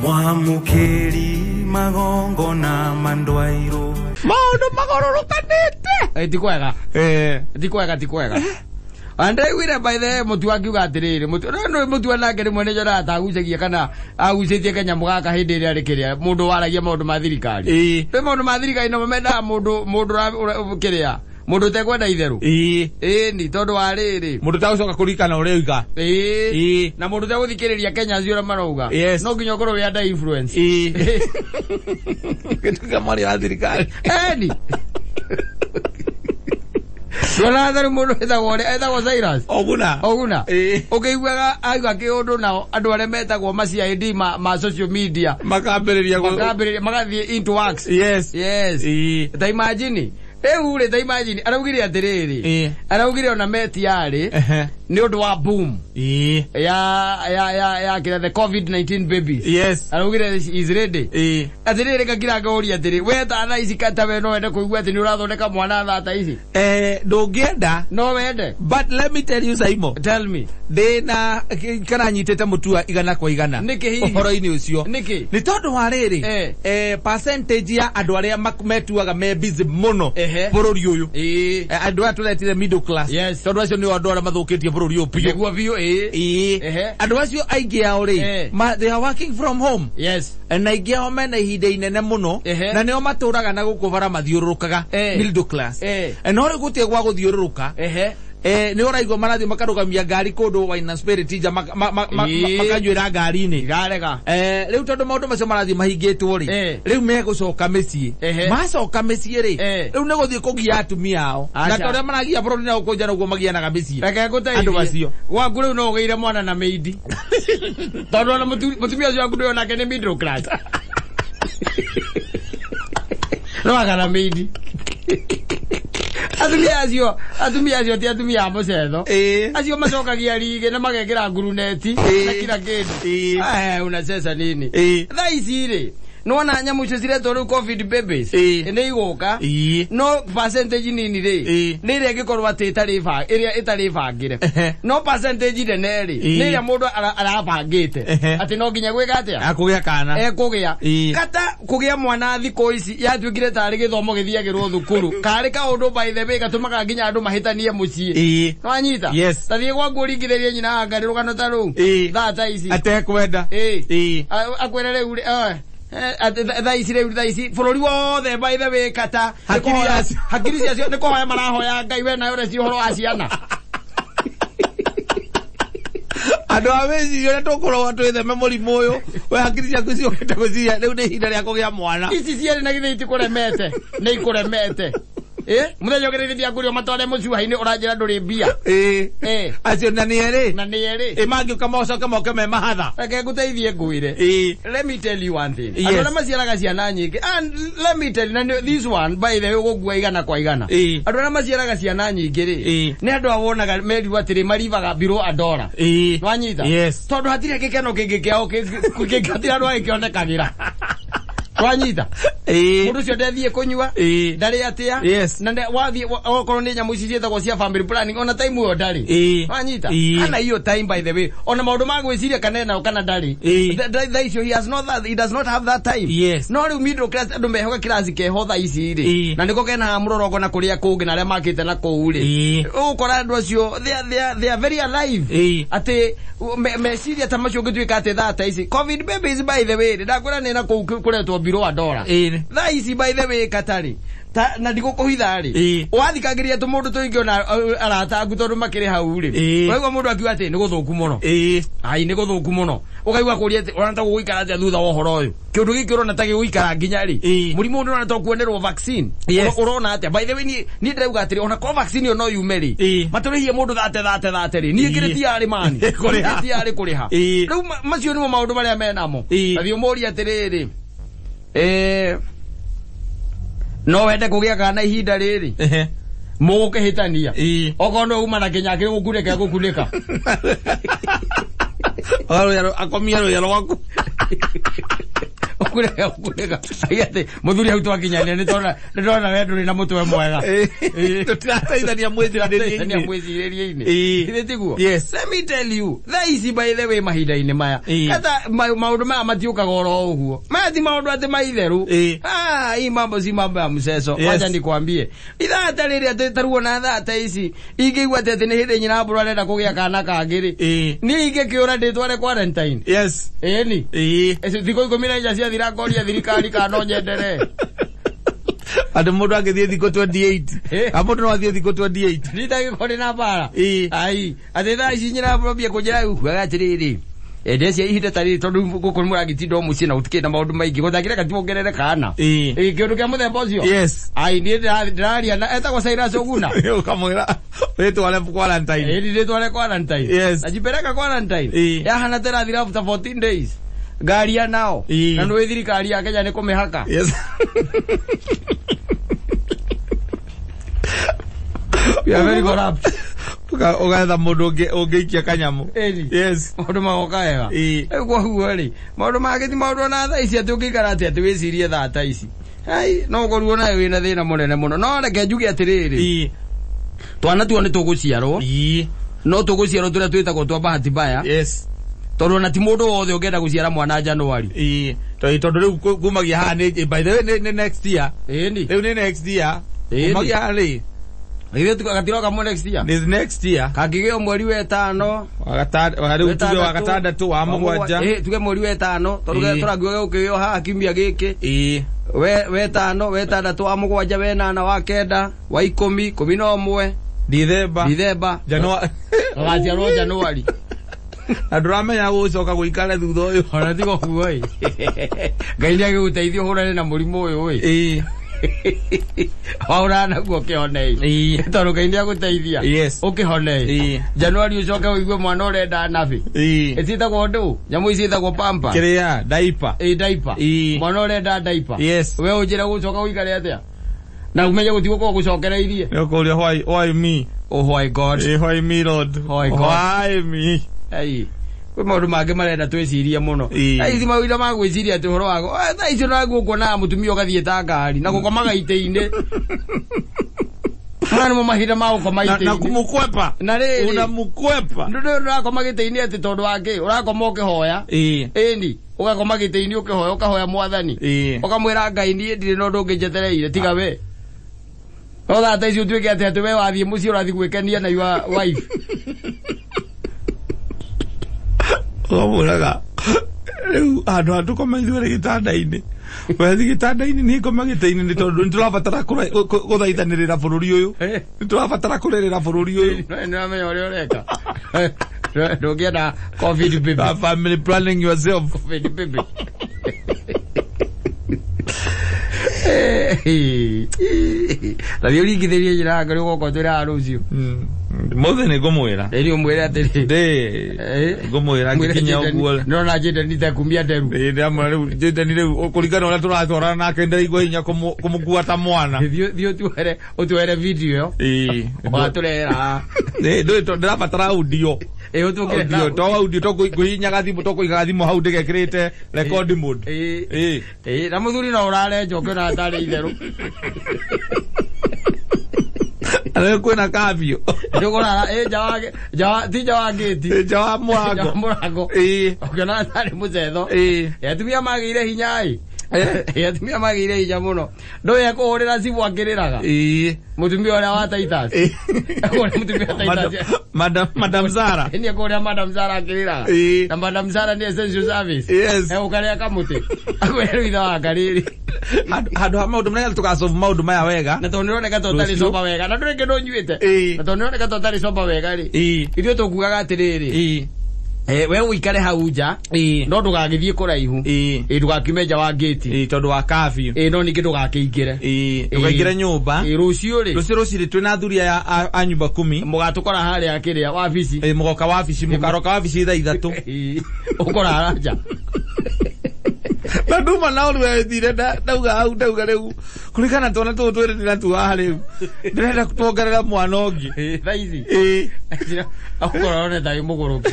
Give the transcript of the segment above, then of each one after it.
Mwamukeri magongona mandwairo maundu magororokanite ti kwega eh ti kwega ti kwega andaiguire by the way mutu akiuga atiriri mutu no mutu anake rimwe nĩ njonaga ta agucagia kana agucĩtie kanyamũ gaka hĩndĩ ĩrĩa arĩ kĩrĩa mũndũ waragia maũndũ ma thirikari ĩĩ rĩ maũndũ ma thirikari no mendaga mũndũ mũndũ kĩrĩa mũndũ ũtekwenda itherũ ĩĩ ĩni tondũ wa rĩrĩ mundu tagucoka kuririkana uria uiga ĩĩ ĩĩ na mũndũ ũtegũthikĩrĩria Kenya acio ũrĩa marauga Yes. no nginya ũkorwo wĩ under influence ĩĩ gĩtuĩka mwaria wa thirikari ĩni ndona tharĩ mũndũ wĩtagwo ũrĩa etagwo Cyrus oguna Oguna Ĩĩ. ũkĩiguaga auga kĩũndũ nao andũ arĩa metagwo ma CID ma social media makambĩrĩria makambĩrĩria magathiĩ into works yes yes ĩĩ ta imagine rĩu rĩ ta imagine araugire atĩrĩrĩ Ĩĩ. araugire ona metiarĩ Ehe. nĩ ũndũ wa boom ĩĩ ya kĩrĩa the covid-19 babies yes araugire is ready ĩĩ atĩrĩrĩ kakira ngũria atĩrĩ we ta thaa ici kata we no wende kũigua atĩ nĩ ũrathondeka mwana thaa ta ici eh ndũngĩenda no wende but let me tell you Saimo tell me ndĩna kana nyitĩte mũtua igana kwa igana Nĩkĩ hihi? ũhoro-inĩ ũcio Nĩkĩ? nĩ tondũ wa rĩrĩ Eh. percentage ya andũ arĩa metuaga me busy mũno Ehe. bũrũri ũyũ ĩĩ andũ aya tũretire middle class Yes. tondũ acio nĩo andũ arĩa mathũkĩtie bũrũri ũyũ biũ nĩguo biũ ĩĩ ĩĩ Ehe. andũ acio aingĩ ao rĩ Eh. they are working from home yes na aingĩ ao mena ihinda inene mũno Ehe. na nĩo matũraga na gũkũ bara mathiũrũrũkaga Eh. middle class Eh. No rĩu gũtirĩ gwa gũthiũrũrũka ehe nĩ ũraigua marathiĩ makarũgamia ngari kũndũ wine and spirit nja Ĩĩ. makanyuĩra ngari-inĩ irarega rĩu tondũ maũndũ macio marathiĩ mahingĩtwo rĩ Eh. rĩu megũcoka mĩciĩ Ehe. macoka mĩciĩ rĩ Eh. rĩu nĩ gũthiĩ kũgia atumia ao na Aca. ta ũrĩa maragia bũrũri na gũkũ nja noguo magianaga mĩciĩ reke Andũ ngũteithie acio. gwaku rĩu no ũgĩire mwana na mĩindi tondũ ona mũtumia ũcio waku ndũyũ nake nĩ middle class no agana mĩindi atumia acio ti atumia a mũcetho Ĩĩ. acio macokagia rigĩ na magekĩra nguruneti Ĩĩ. na kila kĩndũ Ĩĩ. Eh, unacheza nini Ĩĩ. thaa ici rĩ nĩwona nyamũ icio ciretwo rĩu covid babies Ĩĩ. nĩ igũka Ĩĩ. no percentage nini rĩ Ĩĩ. nĩ ĩrĩa ĩngĩkorwo atĩ ĩtarĩ ĩrĩa ĩtarĩ bangĩre Ehe. no percentage nene rĩ Ĩĩ. nĩ ĩrĩa mũndũ arabangĩte Ehe. atĩ no nginya gwĩka atĩa akũgĩa kana ekũgĩa Ĩĩ. kata kũgĩa mwana thikũ ici yatuĩkire tarĩ gĩthomo gĩthiagĩrwo thukuru karĩ kaũndũ by the way gatũmaga nginya andũ mahĩtanie mũciĩ Ĩĩ. nĩwanyita Yes. tathiĩ gwaku ũringithĩrie nyina wa ngarĩ rũgano ta rũu Ĩĩ. thaa ta ici atekwenda Ĩĩ. Ĩĩ. Akwĩre rĩu rĩ, atĩ thaa ici rĩu thaa ici bũrũri wothe by the way kata nĩ Hakiri yacio. hakiri ciacio nĩ kũhoya marahoya Ngai we nawe ũreciria ũhoro wa ciana andũ a wĩciria ũrĩa tũkũrogwo twĩtheme mũrimũ ũyũ we hakiri ciaku ciũkĩte gwĩciria rĩu nĩ ihinda rĩa kũgĩa mwana ici cierĩ na githĩ itikũremete nĩ ikũremete mũthenya ũngĩ rĩrĩ ngũrio matware mũcuha-inĩ ũranjĩra ndũrĩ mbia Ĩĩ. Ĩĩ. acio na nĩ erĩ na nĩ erĩ ĩ mangĩũka mocoke moke me mahatha reke ngũteithie ngwĩre Ĩĩ. let me tell you one thing Yes. andũ arĩa maciaraga ciana nyingĩ and let me tell you na this one by the way ũgũkua igana kwa igana Ĩĩ. andũ arĩa maciaraga ciana nyingĩ rĩ Ĩĩ. nĩ andũ a wonaga merirwo atĩrĩ marivaga below a dollar Ĩĩ. nwanyita Yes. tondũ hatirĩ gĩkeno kĩngĩ kĩao hatirĩ andũ agĩkĩonekagĩra twanyita Ĩĩ. mũndũ ũcio ndethiĩ kũnyua Ĩĩ. ndarĩ atĩa Yes. na wathiĩ okorwo nĩ nyamũ ici ciĩtagwo cia family planning ona time ĩyo ndarĩ Ĩĩ. wanyita Ĩĩ. kana hiyo time by the way ona maũndũ ma gwĩciria kana enao kana ndarĩ Ĩĩ. Thaa icio he has not that, he does not have that time Yes. no rĩu middle class andũ mehoka kĩraci keho thaa ici rĩ Ĩĩ. na nĩko kena haha mũrorongo na kũrĩa kũngĩ na arĩa makĩte na kũu rĩ Ĩĩ. ũgũkora andũ acio they are very alive Ĩĩ. atĩ meciria ta macio ũngĩtuĩka atĩ thaa ta ici covid babies by the way ndakwĩra nĩ na kũu kũretwo below a dollar Ĩĩ. thaa ici by the way katarĩ ta na ndigũkũhitha rĩ Ĩĩ. wathikagĩria tũmũndũ tũingĩ ona arata aku tondũ makĩrĩ hau rĩ Ĩĩ. ũraigua mũndũ akiuga atĩ nĩ gũthũku mũno Ĩĩ. ai nĩ gũthũku mũno ũkaigua kũria atĩ ũrona ta gũgũikara atĩa thutha wa ũhoro ũyũ kĩũndũ gĩkĩ ũrona ta gĩgũikara nginya rĩ Ĩĩ. mũrimũ ũyũ ũrona ta ũkuonerwo vaccine Yes. Ũrona atĩa by the way niĩ ndĩrauga atĩrĩ ona korwo vaccine ĩyo no yume rĩ Ĩĩ. matũrĩhie mũndũ thate thate thate rĩ niĩ ngĩrĩ Ĩĩ. tiarĩ mani Kũrĩha. Niĩ tiarĩ kũrĩha Ĩĩ. rĩu macio nĩmo maũndũ marĩa menamo Ĩĩ. tathiĩ ũmũrie atĩrĩrĩ no wende kũgĩa kana ihinda rĩrĩ Ehe. mũgũkĩhĩtania Ĩĩ. okorwo no uma na kĩnya kĩgũkunĩka gũkunĩka Akomia rũya rwaku. Kurega atĩ mũthuri hau twakinyania nĩ tona we ndũrĩ na mũtwe mwega. Tũtirateithania mwĩcirĩrie-inĩ. Mwĩcirĩrie-inĩ. Ĩĩ. Githĩ tiguo? Yes. Let me tell you, thaa ici by the way mahinda-inĩ maya, Ĩĩ. kata maũndũ maya matiũkaga oro ũguo. Maya ti maũndũ atĩ maitherũ. Ĩĩ. Ah, hii mambo si mambo ya mchezo. Yes. Wacha nikwambie. Ithaa ta rĩrĩ atĩ taruo na thaa ta ici, ingĩigua atĩ nĩ hĩndĩ nyina mbũrũ arenda kũgĩa kana kangĩ rĩ. Ĩĩ. Niĩ ingĩkĩũra ndĩtware quarantine. Yes. Ĩni. Ĩĩ. Thikũ 14 ciathira ngoria thirikari kana no nyenderee. Andũ mũndũ angĩthiĩ thikũ 28. Ĩĩ. A mũndũ no athiĩ thikũ 28. Nitagĩkorwo na bara. Ĩĩ. Ai, atĩ thaa ici nyina mbũrũ kũnjĩra ugaga atĩrĩrĩ. Ndecia ihinda ta rĩrĩ tondũ gũkũ nĩ mũragĩtinda o mũciĩ na gũtikĩrĩ na maũndũ maingĩ gũthakĩra katiwongerere kana. Ĩĩ. Ĩĩ, kĩũndũ kĩa mũthemba ũcio. Yes. Ai, niĩ ndĩraria na etagwo Cyrus Oguna. Ũkamwĩra wĩtware quarantine. Ĩĩ, ndĩtware quarantine. Yes. Najipeleka quarantine. Ĩĩ. Yahana tĩrathira after 14 days. Ngaria nao. Ĩĩ. Na nĩũĩ thirikari ya Kenya nĩ kũmĩhaka. Yes. We are very corrupt. Ũgetha mũndũ ũngĩikia kanyamũ. Ĩni. Yes. Maũndũ magoka wega. Ĩĩ. Rĩu koguo rĩ, maũndũ mangĩ ti maũndũ ona thaa ici atĩ ũngĩikara atĩ atĩ wĩcirie thaa ta ici. Ai, no ũkorirwo nawe wĩna thĩna mũnene mũno. No reke njuge atĩrĩrĩ, Ĩĩ. twana tuo nĩ tũgũciarwo, Ĩĩ. no tũgũciarwo tũrĩa twĩtagwo twa bahati mbaya, Yes. tondũ ona ti mũndũ wothe ũngĩenda gũciara mwana Januari. Ĩĩ. Tondũ rĩu kumagia haha nĩ by the way nĩ next year. Ĩni. Rĩu nĩ next year. Ĩĩ. Kumagia haha rĩ. Ithuĩ gatiroka mũ next year. Nĩ next year. Kangĩgĩo mweri wa ĩtano, Rĩu tuge wa gatandatũ wa mũgwanja. Ĩĩ, tuge mweri wa ĩtano, tondũ Ĩĩ. tũrangiuga gũkĩgĩo haha kiumia gĩkĩ. Ĩĩ. We wetandatũ wa mũgwanja wenana wa kenda wa ikũmi 11 Dithemba. Dithemba. Januari. Gagaciarwo Januari. Na ndũramenya gũcoka gũikara thutha ũyũ. Ona tiga ũguo ĩ. Ngai nĩ agĩgũteithia ũhũrane na mũrimũ ũyũ ĩ. Ĩĩ. Wahũrana naguo ũkĩhone ĩ. Ĩĩ. Tondũ Ngai nĩ agũteithia. Yes. Ũkĩhone ĩ. Ĩĩ. Januari ũcoke ũigue mwana ũrenda nabi. Ĩĩ. Ĩciĩtagwo ndũ? Nyamũ ici ciĩtagwo pamper. Kĩrĩa diaper. Ĩ diaper. Ĩĩ. Mwana ũrenda diaper. Yes. We ũnjĩre gũcoka ũikare atĩa? Na ũmenye gũtigũkorwo gũcokereirie. Nĩ ũkũria why me? Oh my God. Ĩĩ, why me Lord? Why God? Why me? Ai. Kwĩ maũndũ mangĩ marenda twĩcirie mũno. Ĩĩ. Thaa ici maũndũ ma gwĩciria atĩ ũhoro wa thaa ici onaguo ũkuonaga mũtumia ũgathiĩ ta ngari na gũkomaga itĩ-inĩ. Maya nĩmo mahinda ma gũkoma Na itĩ-inĩ. kumukwepa. Na rĩrĩ. Unamukwepa. Ndũrĩ ũrakoma gĩtĩ-inĩ atĩ tondũ wa kĩ? Ũrakoma ũkĩhoya. Ĩĩ. Ĩni. Ũgakoma gĩtĩ-inĩ ũkĩhoya ũkahoya mwathani. Ĩĩ. Ũkamwĩra Ngai niĩ ndirĩ na ũndũ ũngĩ njetereire tiga we. No thaa ta ici ũtuĩke atĩ atĩ we wathiĩ mũciĩ ũrathiĩ gwĩkenia na your wife. Ũkamwĩraga rĩu handũ ha tũkome ithuerĩ gĩtanda-inĩ wethi gĩtanda-inĩ niĩ ngome gĩtĩ-inĩ nĩ tondũ nĩ tũrabatara gũthaithanĩrĩra bũrũri ũyũ. Nĩ tũrabatara kũrĩrĩra bũrũri ũyũ. Nĩũramenya ũrĩa ũreka. Ndũngĩenda COVID baby. Family planning yourself. COVID baby. Na thiĩ ũringithĩrie njĩra yake ũrĩa ũgoka ũtwĩre rũciũ. Mothe nĩ ngũmwĩra. Ĩni ũmwĩre atĩrĩ. Ndĩ ngũmwĩra ngĩkinya ũguo. Nĩrona Jaden nĩtekumia nderu. Ĩĩ ndĩramwĩra rĩu Jaden rĩu kũringana ũrĩa tũratwarana nake ndĩraigua hinya kũmũkua ta mwana. Thiĩ ũtwere video ĩyo. Ĩĩ. Ũgatũrehera. Ĩĩ ndũĩ ndĩrabatara audio. Ĩĩ ũtũkĩre Audio to audio to kũhihinyaga thimũ to kũigaga thimũ hau ndĩgekĩrĩte record mode. Ĩĩ. Ĩĩ. Ĩĩ na mũthuri no ũrare nja ũkĩona tarĩ itherũ. Rĩu kwĩna kafio. Ndũkũrara ĩ nja wa ti nja wa ngĩti. Nja wa mũrango. Nja wa mũrango. Ĩĩ. Ũkĩona tarĩ mũcetho. Ĩĩ. Atumia magĩire hinya ĩ. Atumia magĩire hinya mũno. Ndũĩ ekũhũrĩra cibũ akĩrĩraga. Ĩĩ. Mũtumia ũrĩa wa Titus. Ĩĩ. Ekũhũrĩra mũtumia wa Titus. Madam Zara. Nĩ ekũhũrĩra Madam Zara akĩrĩraga. Ĩĩ. Na Madam Zara nĩ essential service. Yes. Egũkarĩa kamũtĩ. Akwĩre rĩu ithe wa karĩrĩ. Handũ ha maũndũ marĩa tũgasolve maũndũ maya wega. Na tondũ nĩũroneka ta ũtarĩ Rũciũ. sober wega. Na ndũrĩ kĩndũ ũnyuĩte. Ĩĩ. Na tondũ nĩũroneka ta ũtarĩ sober wega rĩ. Ĩĩ. Ithuĩ tũkugaga atĩrĩrĩ. Ĩĩ. We ũikare hau nja. Ĩĩ. No ndũgagĩthiĩ kũraihu. Ĩĩ. Ĩĩ ndũgakiume nja wa ngĩti. Ĩĩ tondũ wa kafio. Ĩĩ no ningĩ ndũgakĩingĩre. Ĩĩ. Ndũkaingĩre nyũmba. Ĩĩ rũciũ rĩ. Rũciũ rũcinĩ twĩna athuri aya a nyũmba kumi. Mũgatũkora harĩa kĩrĩa wabici. Ĩĩ mũgoka wabici mũkaroka wabici thaa 3. Ĩĩ. Ũkũrara nja. Na nduma na ũru wethire ndauga hau ndauga rĩu kũringana twana tũtũ twĩrĩ ndĩnatuo haha rĩu ndĩrenda tuongerera mwana ũngĩ. Ĩĩ thaa ici. Ĩĩ. Ũkũrora one ta wĩ mũgũrũki.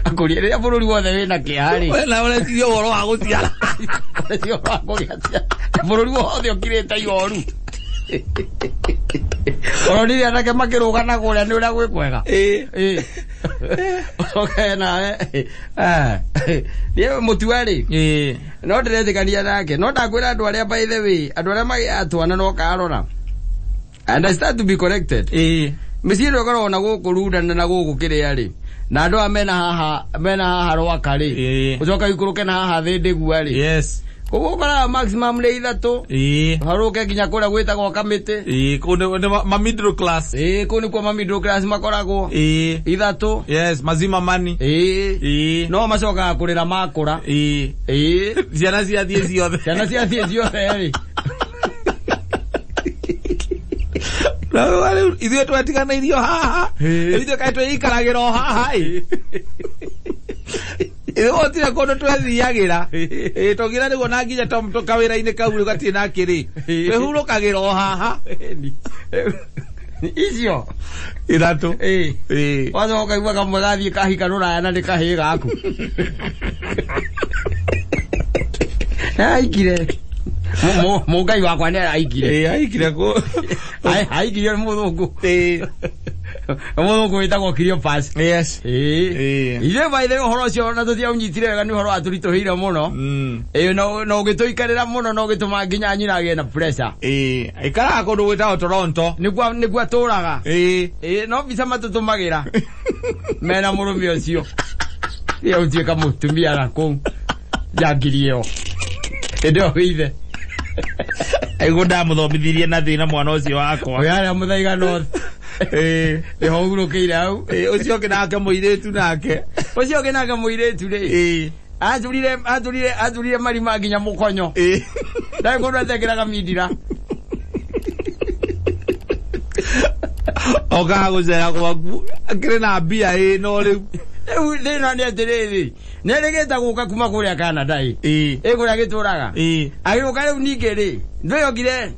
Akũria rĩrĩa bũrũri wothe wĩna kĩeha rĩ. We na ũreciria ũhoro wa gũciara. Ũreciria ũhoro wa kũgĩa ciana. Bũrũri wothe ũkirĩte ihoru. Ũronire anake makĩrũgana kũrĩa nĩ ũrĩa gwĩ kwega. Ĩĩ. Ũcoke nawe. Niĩ mũtua rĩ. Ĩĩ. No ndĩretĩkania nake. No ndakwĩra andũ arĩa by the way, andũ arĩa magĩaga twana no karora. And I start to be corrected. Ĩĩ. Mĩciĩ ĩno ĩkoragwo na gũkũ Rundana na gũkũ kĩrĩa rĩ. Na andũ aya mena haha Rwaka rĩ. Ĩĩ. Ũcoke ũikũrũke na haha Thĩndĩgua rĩ. Yes. Koguo ũkoraga maximum nĩ ithatũ. Ĩĩ. Harũke nginya kũrĩa gwĩtagwo Kamĩtĩ. Ĩĩ, kũu nĩ ma middle class. Ĩĩ, kũu nĩkuo ma middle class makoragwo. Ĩĩ. Ithatũ. Yes, mazima money. Ĩĩ. Ĩĩ. No macokaga kũrĩra makũra. Ĩĩ. Ĩĩ. Ciana ciathiĩ ciothe. Ciana ciathiĩ ciothe rĩ. Na rĩu ithuĩ twetiganĩirio haha. Ithuĩ kaĩ twĩikaragĩra o haha ĩ. Ithuĩ gũtirĩ kũndũ twethiagĩra. Ĩĩ, tũngira nĩguo na nginya kawĩra-inĩ kau rĩu gatirĩ na kĩrĩ. Twĩhurũkagĩra o haha. Icio. Ithatũ. Ĩĩ. Ĩĩ. Wacoka ũkaigua kamwe gathiĩ kahika rũraya na nĩ kahĩĩ gaku. Nĩaraikire. Mũngai wakwa nĩaraikire. Ĩĩ, aikire kũ. Aikirio nĩ mũthũngũ. Ĩĩ. Mũthũngũ wĩtagwo Cleophas. Yes. Ĩĩ. Ĩĩ. Ithuĩ by the way ũhoro ũcio ona tũtiaũnyitire wega nĩ ũhoro watũritũhĩire mũno. Ĩĩ, na ũgĩtũikarĩra mũno na ũgĩtũma nginya nyina agĩe na pressure. Ĩĩ. Aikaraga kũndũ gwĩtagwo Toronto. Nĩkuo atũraga. Ĩĩ. Ĩĩ, no mbica matũtũmagĩra. Mena mũrũme ũcio. Ĩĩ, ũtuĩka mũtumia na kũu. Njangiri ĩyo. Hĩndĩ ĩyo wĩ ithe. Aigua ndamũthomithirie na thĩna mwana ũcio wakwa. Ũyũ harĩa Mũthaiga North. Ĩĩ. Nĩho ũhurũkĩire hau. Ĩĩ, ũcio ũngĩ nake mũirĩtu nake. Ũcio ũngĩ nake mũirĩtu rĩ. Ĩĩ. Atũrire marima nginya mũkonyo. Ĩĩ. Ndarĩ kũndũ atekĩraga mindira. Okaga gũcera gwaku akĩrĩ na mbia ĩĩ no rĩu. Rĩu thĩna nĩ atĩrĩrĩ, nĩerĩgĩte gũka kuma kũrĩa Canada ĩ. Ĩĩ. Ĩ kũrĩa gĩtũraga. Ĩĩ. Agĩũka rĩu ningĩ rĩ, ndũĩ okire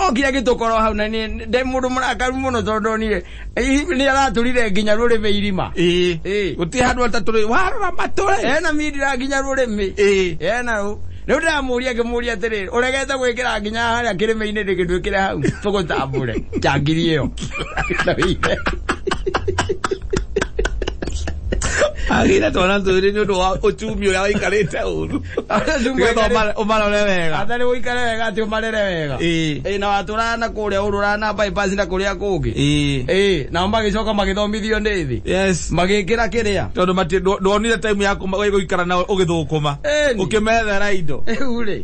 okire gĩtũkorwo hau na niĩ ndĩ mũndũ mũrakaru mũno tondũ ndonire nĩ aratũrire nginya rũrĩmĩ irima. Ĩĩ. Ĩĩ. Gũtirĩ handũ atatũrĩ warora matũre. Ena mindira nginya rũrĩmĩ. Ĩĩ. Ena rũ. Rĩu ndĩramũria ngĩmũria atĩrĩrĩ, ũregete gwĩkĩra nginya harĩa kĩrĩma-inĩ rĩ ndwĩkĩre hau tũgũtambũre njangiri ĩyo. Na wĩithe. Agĩire twana twĩrĩ nĩ ũndũ wa uchumi ũrĩa waikarĩte ũru. Nĩgetha ũmarore wega. Atarĩ ũikare wega atĩ ũmarere wega. Ĩĩ. Ĩĩ, na watũraga na kũrĩa ũrũraga na bypass na kũrĩa kũngĩ. Ĩĩ. Ĩĩ, nao magĩcoka magĩthomithio nĩ thĩ. Yes. Magĩkĩra kĩrĩa. Tondũ ndwonire time ya gũikara nao ũgĩthũkũma. Ĩni. Ũkĩmethera indo. Rĩu rĩ,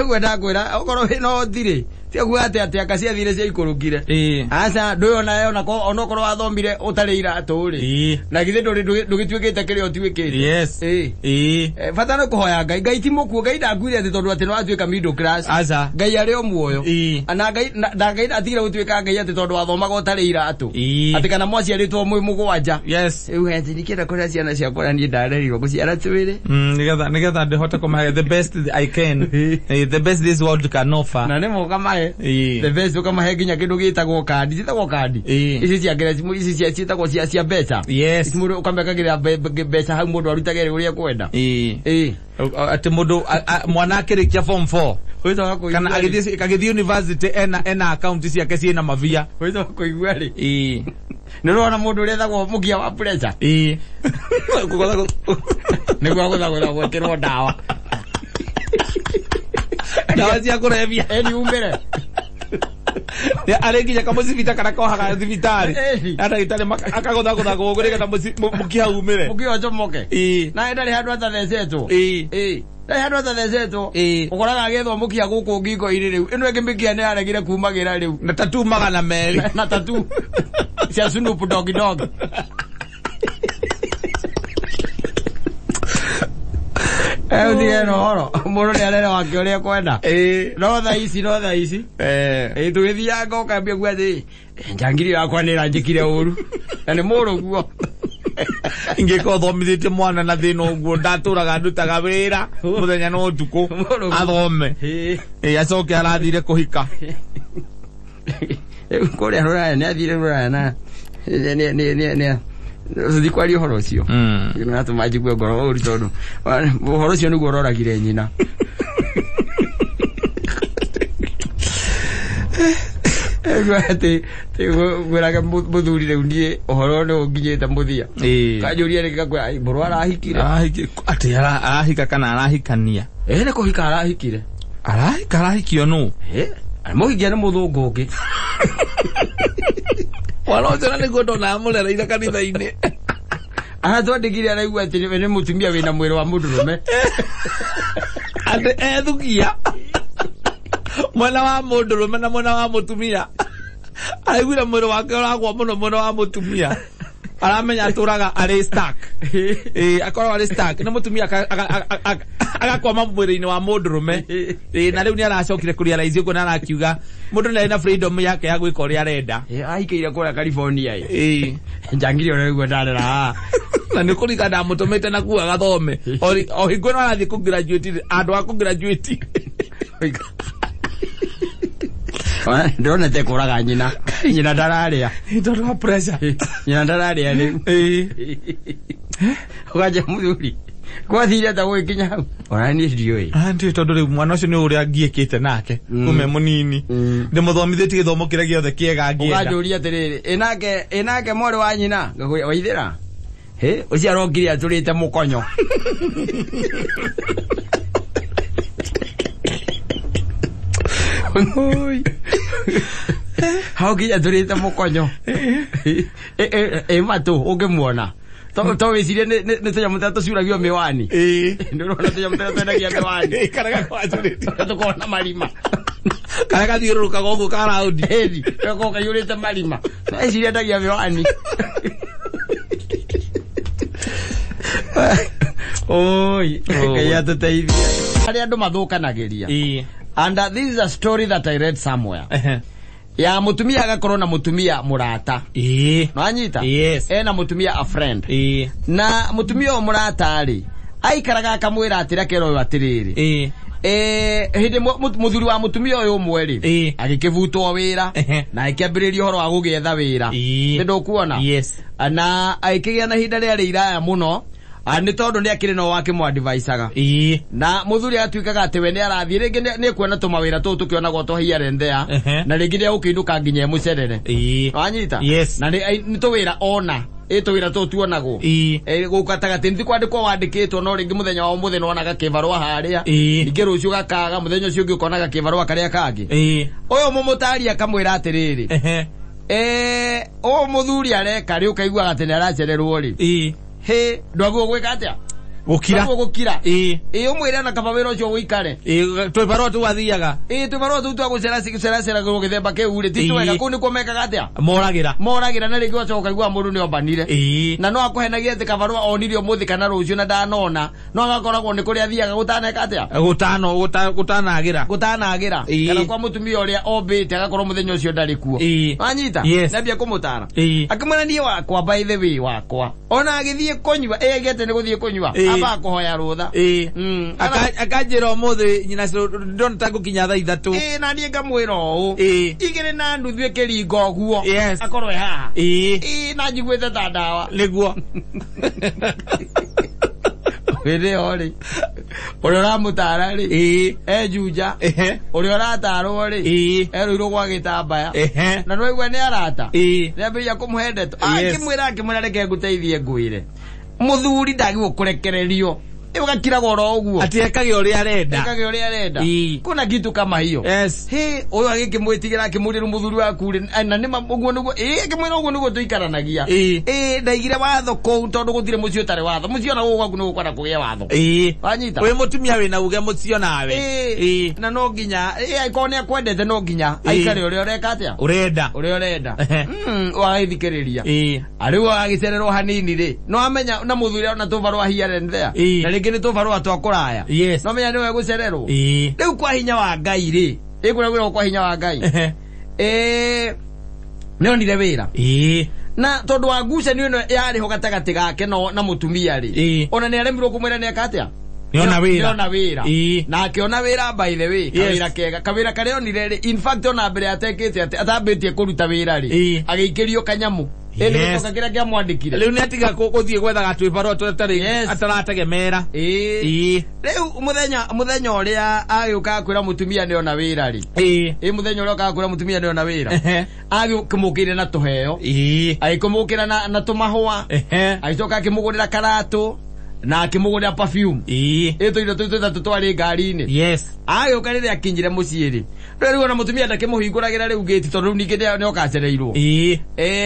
ũguo ndakwĩra okorwo wĩna ũhoti rĩ, ti kuga atĩ atĩ anga ciathire ciaikũrũkire. Ĩĩ. Aca, ndũĩ onawe onokorwo wathomire ũtarĩ iratũ rĩ. Ĩĩ. Na githĩ ndũgĩtuĩkĩte kĩrĩa ũtuĩkĩte. Yes. Ĩĩ. Ĩĩ. Bata nĩ kũhoya Ngai. Ngai ti mũkuũ, Ngai ndakuire atĩ tondũ atĩ nĩwatuĩka middle class. Aca. Ngai arĩ o muoyo. Ĩĩ. Na Ngai na Ngai ndatigire gũtuĩka Ngai atĩ tondũ wathomaga ũtarĩ iratũ. Ĩĩ. Atĩ kana mwaciarĩtwo mwĩ mũgwanja. Yes. Rĩu heti ndikĩenda kũrĩa ciana ciakwa na niĩ ndarerirwo gũciara twĩrĩ. Nĩgetha ndĩhote kũmahe the best I can. The best this world can offer. Na nĩ mũkamahe. Ĩĩ. The best ũkamahe nginya kĩndũ gĩtagwo kandi, ciĩtagwo kandi. Ĩĩ. Ici cia ngereca, ici cia ciĩtagwo cia mbeca. Yes. Ici mũndũ ũkamekagĩrĩra mbeca hau mũndũ arutage ũrĩa ekwenda. Ĩĩ. Ĩĩ. Atĩ mũndũ mwana akĩrĩkia form 4 Wĩcoka kũigua kana rĩ. agĩthiĩ university ena account ciake ciĩna mavia. Wĩcoka kũigua rĩ. Ĩĩ. Nĩ ũrona mũndũ ũrĩa etagwo mũkia wa pressure. Ĩĩ. Nĩguo agũthagũtha gwĩkĩrwo ndawa. Ndawa cia kũrebia. Ĩni umĩre. Arĩ nginya kamũcibita kana kohaga thibitarĩ. Ĩni. Na ndagĩtarĩ akagũthagũtha gũkũ nĩgetha mũkiha umĩre. Mũkiha ũcomoke. Ĩĩ. Na ndarĩ handũ atathecetwo. Ĩĩ. Ĩĩ. Ndarĩ handũ atathecetwo. Ĩĩ. Ũkoraga agĩethwo mũkiha gũkũ ngingo-inĩ rĩu. Ĩno ĩngĩ mĩkiha nĩ yaregire kumagĩra rĩu. Na tatu 200. Na tatu cia Snoop Dogg Dogg. Ũtige na ũhoro. Mũndũ nĩ arere wake ũrĩa ekwenda. Ĩĩ. No thaa ici, no thaa ici. Eh. Ĩĩ, tũgĩthianga ũkambia kuga atĩ njangiri yakwa nĩ ĩranjĩkire ũru. Na nĩ mũrũguo. Ingĩkorwo thomithĩtie mwana na thĩna ũguo ndatũraga ndutaga wĩra mũthenya na ũtukũ Mũrũguo. athome. Ĩĩ. Ĩĩ, acoke arathire kũhika. Rĩu kũrĩa rũraya nĩ athire rũraya na nĩ Tũthiĩ kwaria ũhoro ũcio. Nĩratũma njigue ngoro ũru tondũ ũhoro ũcio nĩguo ũroragire nyina. Atĩ ngwĩraga mũthuri rĩu niĩ ũhoro nĩ ũnginyĩte mũthia. Kanjũria rĩngĩ gakwĩra mbũrũ arahikire. Atĩ arahika kana arahikania? Ĩ nĩ kũhika arahikire. Arahika arahikio nũ? Mũhikia nĩ mũthũngũ ũngĩ. Mwana ũcio na nĩguo ndona amũrereire kanitha-inĩ. Aratwandĩkire araigua atĩ nĩ mũtumia wĩna mwĩrĩ wa mũndũrũme. Atĩ ethukia mwena wa mũndũrũme na mwena wa mũtumia. Araiguire mwĩrĩ wake ũragwa mũno mwena wa mũtumia. Aramenya atũraga arĩ stuck. Akoragwo arĩ stuck. Nĩ mũtumia agakwama mwĩrĩ-inĩ wa mũndũrũme. Na rĩu nĩ aracokire kũrealize ũguo na arakiuga mũndũ nĩ arĩ na freedom yake ya gwĩka ũrĩa arenda. Ahikĩire kũrĩa California. Njangiri ũrĩa ũguo ndarera haha. Na nĩ kũringa ndamũtũmĩte na kuo agathome. O hingo ĩno arathiĩ kũgraduate, andũ a kũgraduate. Ndĩrona te kũraga nyina. Nyina ndararĩa. Tondũ wa pressure. Nyina ndararĩa rĩu. Ũkanja mũthuri. Gwathire atĩa gũgĩkinya hau? Ona niĩ ndiũĩ. Ndiũĩ tondũ rĩu mwana ũcio nĩ ũrĩa ngiĩkĩte nake kuma e mũnini. Ndĩmũthomithĩtie gĩthomo kĩrĩa gĩothe kĩega angĩenda. Ũkanjũria atĩrĩrĩ, ĩnake mwarĩ wa nyina? Ngakwĩra waithĩra. Hĩ, ũcio arokire atũrĩte mũkonyo. Hau nginya atũrĩte mũkonyo. Ĩ matũ ũngĩmuona. To wĩcirie nĩ tũnyamũ tũrĩa tũcuragio mĩwani. Nĩ ũrona tũnyamũ tũrĩa twendagia mĩwani. Karĩa gakwacũrĩtie. Tũkoragwo na marima. Karĩa gathiũrũrũkaga ũguo ka raundi. Ĩni, gakoragwo kaiyũrĩte marima. Eciria endagia mĩwani. Oi, Ngai atũteithie. Harĩa andũ mathũkanagĩria. And this is a story that I read somewhere. Ya mũtumia agakorwo na mũtumia mũrata. Nĩwanyita? Yes. Ena mũtumia a friend. Na mũtumia ũyũ mũrata rĩ, aikaraga akamwĩra atĩrĩ akera ũyũ atĩrĩrĩ. Hĩndĩ mũthuri wa mũtumia ũyũ ũmwe rĩ, agĩkĩbutwo wĩra na agĩkĩambĩrĩria ũhoro wa gũgĩetha wĩra. Nĩ ndũkuona? Yes. Na agĩkĩgĩa na ihinda rĩarĩ iraya mũno. Nĩ tondũ nĩ akĩrĩ no wakĩmwadvisaga. Na mũthuri agatuĩkaga atĩ we nĩ arathiĩ rĩngĩ nĩ ekuona tũmawĩra tũu tũkĩonagwo twa here and there. Na rĩngĩ nĩ egũkĩinũka nginya emũcerere. Wanyita? Yes. Na nĩ tũwĩra ona. Ĩ tũwĩra tũu tuonagwo. Gũkũ gatagatĩ nĩ ti kwandĩkwo wandĩkĩtwo no rĩngĩ mũthenya wa ũmũthĩ nĩwonaga kĩbarũa harĩa. Ningĩ rũciũ gakaga mũthenya ũcio ũngĩ ũkonaga kĩbarũa karĩa kangĩ. Ũyũ mũmũtari akamwĩra atĩrĩrĩ. Ũyũ mũthuri areka rĩ ũkaiguaga atĩ nĩ aracererwo rĩ. Hĩ, ndwagwo gwĩka atĩa? Gũkira. Ndwagwo gũkira. Ĩ ũmwĩre ona kaba wĩra ũcio ũikare. Tũbarũa tũu athiaga. Ĩ tũbarũa tũu twa gũceraceragwo gĩthemba kĩu rĩ, ti twega. Kũu nĩkuo mekaga atĩa? Moragĩra. Moragĩra na rĩngĩ ũgacoka ũkaigua mũndũ nĩ ombanire. Na no akũhenagie atĩ kabarũa onire ũmũthĩ kana rũciũ na ndanona. No agakoragwo nĩ kũrĩa athiaga gũtaneka atĩa? Gũtanagĩra. Gũtanagĩra. Kana kwa mũtumia ũrĩa ombĩte agakorwo mũthenya ũcio ndarĩ kuo. Wanyita? Nĩambia kũmũtara. Akĩmwĩra niĩ wakwa by the way wakwa. Ona agĩthiĩ kũnyua, ĩgete nĩ gũthiĩ kũnyua. Amba kũhoya rũtha. Akanjĩra ũmũthĩ nyina ndona ta ngũkinya thaa 3. Na niĩ ngamwĩra ũũ. 2:30 ĩkĩringa ũguo. Yes. Akorwo e haha. Na njiguĩte ta ndawa. Nĩguo. Hĩndĩ ĩyo rĩ, ũrĩa ũramũtara rĩ, e Juja. Ũrĩa ũratarwo rĩ, erũirwo gwa gĩtambaya. Na nĩwaigua nĩ arata. Nĩambĩrĩria kũmũhe ndeto. Akĩmwĩra reke ngũteithie ngwĩre. Mũthuri ndagĩrĩirwo kũrekererio. Ũgakiraga oro ũguo. Atĩ ekage ũrĩa arenda. Ekage ũrĩa arenda. Kuna kitu kama hiyo. Yes. Hĩ, ũyũ agĩkĩmwĩtigĩra akĩmũria rĩu mũthuri waku rĩ, na nĩ ũguo nĩguo, akĩmwĩra ũguo nĩguo tũikaranagia. Ndaigire watho kũu tondũ gũtirĩ mũciĩ ũtarĩ watho. Mũciĩ ona gũkũ gwaku nĩgũkwenda kũgĩa watho. Wanyita? Wĩ mũtumia wĩna uge mũciĩ onawe. Na no nginya, angĩkorwo nĩ akwendete no nginya aikare ũrĩa ũreka atĩa? Ũrenda. Ũrĩa ũrenda. Ũgagĩthikĩrĩria. Rĩu agĩcererwo hanini rĩ, no amenya na mũthuri ona tũbarũa here and there. Na rĩngĩ nĩ tũbarũa twa kũraya. No menya nĩwe gũcererwo. Rĩu kwa hinya wa Ngai rĩ, ĩkũrĩa kwa hinya wa Ngai. Nĩonire wĩra. Na tondũ wa ngucanio ĩno yarĩ ho gatagatĩ gake na mũtumia rĩ, ona nĩ aremirwo kũmwĩra nĩ eka atĩa? Nĩona wĩra. Nĩona wĩra. Ĩĩ. Na akĩona wĩra by the way, kawĩra kega, kawĩra karĩa onire rĩ, in fact ona mbere atekĩte atĩ atambĩtie kũruta wĩra rĩ, agĩikĩrio kanyamũ. Yes. Ĩndĩ gĩcoka kĩrĩa kĩamwandĩkire. Rĩu nĩatiga gũthiĩ gwethaga twĩbarũa tũtarĩ atarategemera. Ĩĩ. Rĩu mũthenya ũrĩa agĩũka kwĩra mũtumia nĩona wĩra rĩ. Ĩĩ. Mũthenya ũrĩa okaga kwĩra mũtumia nĩona wĩra. Agĩkĩmũkĩire na tũheo. Ĩĩ. Agĩkĩmũkĩra na tũmahũa. Agĩcoka akĩmũgũrĩra karatũ na akĩmũgũrĩra perfume. Ĩĩ. Ĩ tũindo tũu tũtatũ twarĩ ngari-inĩ. Yes. Agĩũka rĩrĩa akinyire mũciĩ rĩ. Rĩu ona mũtumia ndakĩmũhingũragĩra rĩu gĩti tondũ rĩu ningĩ nĩokacereirwo. Ĩĩ.